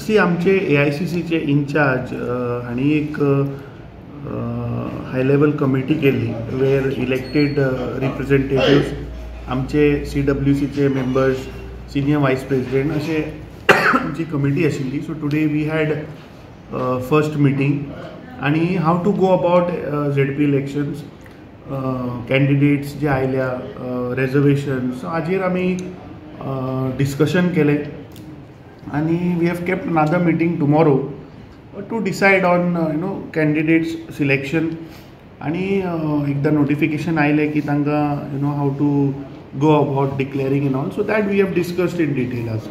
C आमचे AICCचे in-charge हांणी एक हाय लेवल कमिटी केल्ली वेर इलेक्टेड रिप्रेझेंटेटिव्स, आमचे CWCचे मेंबर्स, सिनियर वायस प्रेसिडेंट अशे आमची कमिटी आशिल्ली. So today we had first meeting आनी how to go about ZP elections, candidates जे आयल्या, रेजर्वेशन, सो हाजेर आमी डिस्कशन केलें आनी we have kept another meeting tomorrow to decide on candidates selection. आनी एकदां नोटिफिकेशन आयलें की तांकां how to go about declaring and all, so that we have discussed in detail. आज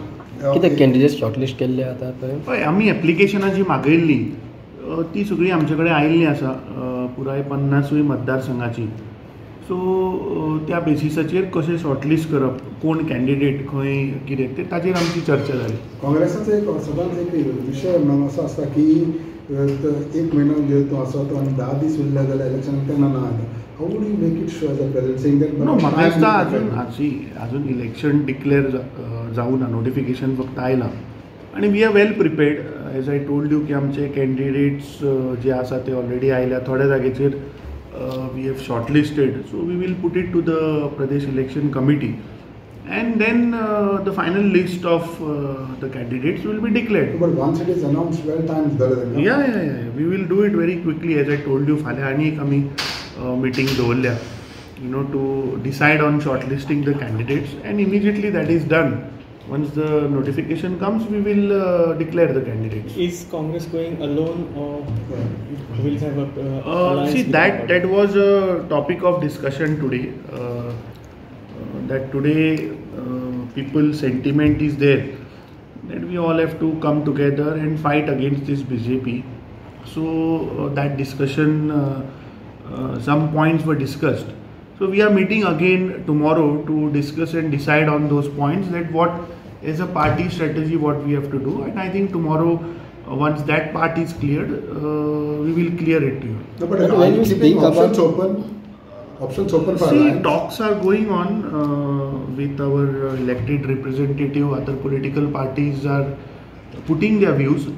कितें कॅन्डिडेट्स शॉर्टलिस्ट केल्ले आतां पर्यंत? हय, आमी एप्लिकेशनां जी मागयल्ली ती सगळी आमचे कडेन आयिल्ली आसा, पुराय 50 मतदारसंघाची. सो त्या बेसिसाचेर कशें शॉर्टलिस्ट करप, कोण कॅन्डिडेट खंय कितें तें ताजेर आमची चर्चा जाली. काँग्रेसाचो एक सदांच एक विशय म्हणून असो आसता की एक म्हयनो जो आसा तो आनी 10 दीस उरले जाल्यार इलेक्शन तेन्ना ना येता. How would you make it sure as a president saying that? No, म्हाका दिसता अजून इलेक्शन डिक्लेअर जावं ना, नोटिफिकेशन फक्त आयलां आनी we are well prepared. As I told you की आमचे कॅन्डिडेट्स जे आसा ते ऑलरेडी आयल्या, थोड्या जाग्याचेर we have shortlisted, so we will put it to the Pradesh Election Committee and then the final list of the candidates will be declared. But once it is announced, well times. Yeah. We will do it very quickly. As I told you, फाल्यां आनी एक आमी meeting दवरल्या, to decide on shortlisting the candidates, and immediately that is done. Once the notification comes, we will declare the candidates. Is Congress going alone or will have a alliance? See, that was a topic of discussion today. That today people's sentiment is there that we all have to come together and fight against this BJP. So that discussion, some points were discussed. So we are meeting again tomorrow to discuss and decide on those points, that what is a party strategy, what we have to do. And I think tomorrow, once that part is cleared, we will clear it to you. No, but when you speak options open, options open for see, alliance. Talks are going on with our elected representative. Other political parties are putting their views.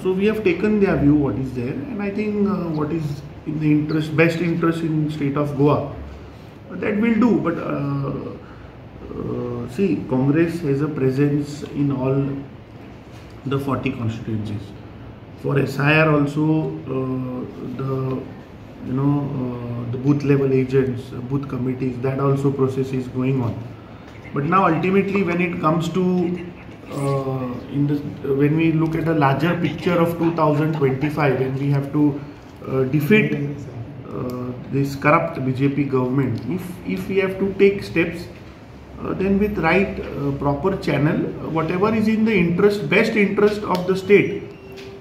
So we have taken their view, what is there, and I think what is in the interest, best interest in state of Goa, that will do. But see, Congress has a presence in all the 40 constituencies. For SIR also, the the booth level agents, booth committees, that also process is going on. But now ultimately, when it comes to when we look at a larger picture of 2025, when we have to defeat this corrupt BJP government, if we have to take steps, then with right proper channel, whatever is in the interest, best interest of the state,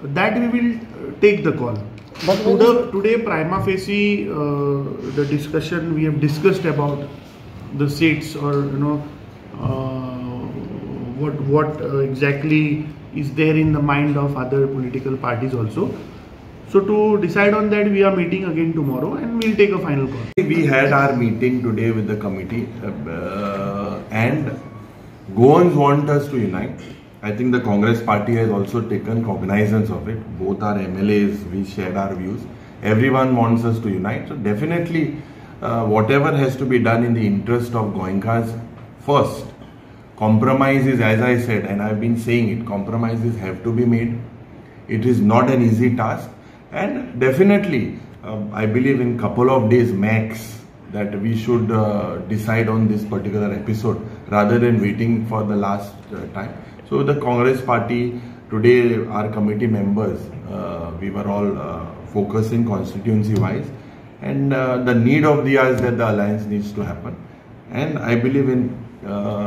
that we will take the call. But today prima facie, the discussion we have discussed about the seats, or what exactly is there in the mind of other political parties also. So to decide on that, we are meeting again tomorrow and we'll take a final call. We had our meeting today with the committee, and Goans want us to unite. I think the Congress party has also taken cognizance of it. Both our MLAs, we shared our views. Everyone wants us to unite. So definitely, whatever has to be done in the interest of Goenkars first. Compromises, as I said, and I've been saying it, compromises have to be made. It is not an easy task. And definitely, I believe in couple of days max that we should decide on this particular episode rather than waiting for the last time. So the Congress party today, our committee members, we were all focusing constituency wise, and the need of the hour is that the alliance needs to happen. And I believe in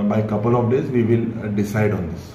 by couple of days we will decide on this.